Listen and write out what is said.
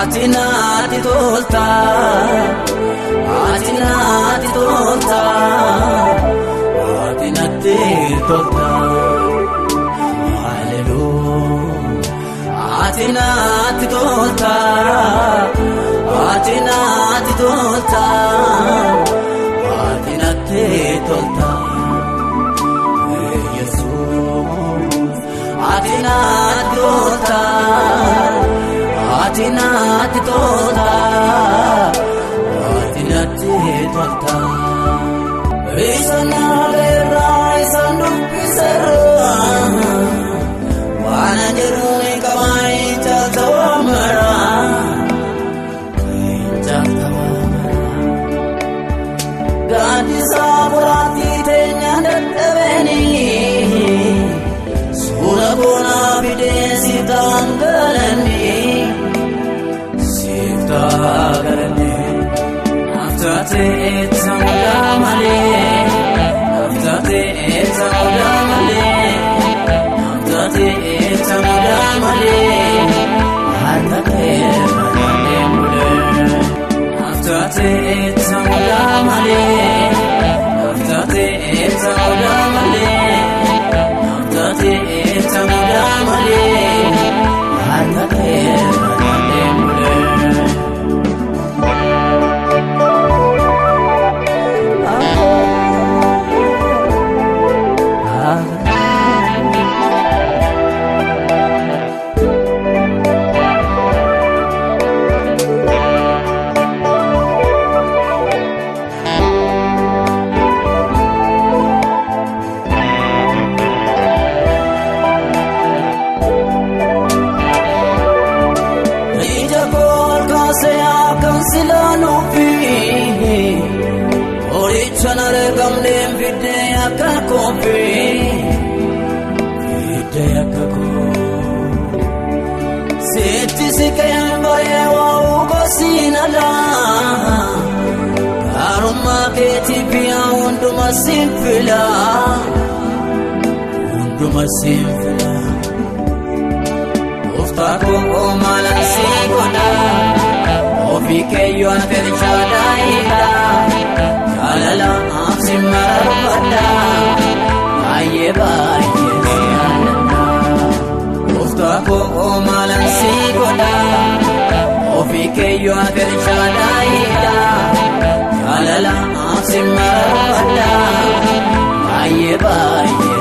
Ati naati tolta, ati naati tolta, ati naati tolta, hallelujah. Ati naati tolta, ati naati tolta, ati naati tolta, Yesus. Ati naati tolta. Ati naati tolta, ati naati tolta. Isaan agarra, isaan dubbisarra. Waan jiruun qabaa intalta waamara, intalta waamara. Gaaddisa boraatii teenya dadhabanii, suura boonaa fideensi ta'an galanii. Hunduma siinfila gooftaa koo maalaan si godha ofii keeyyoo anfeelichaa daa'idha jaalala amsi mararfadha baay'ee baay'ee si jaalladha gooftaa koo maalaan si godha ofii keeyyoo anfeelichaa daa'idha jaalala amsi mararfadha baay'ee baay'ee.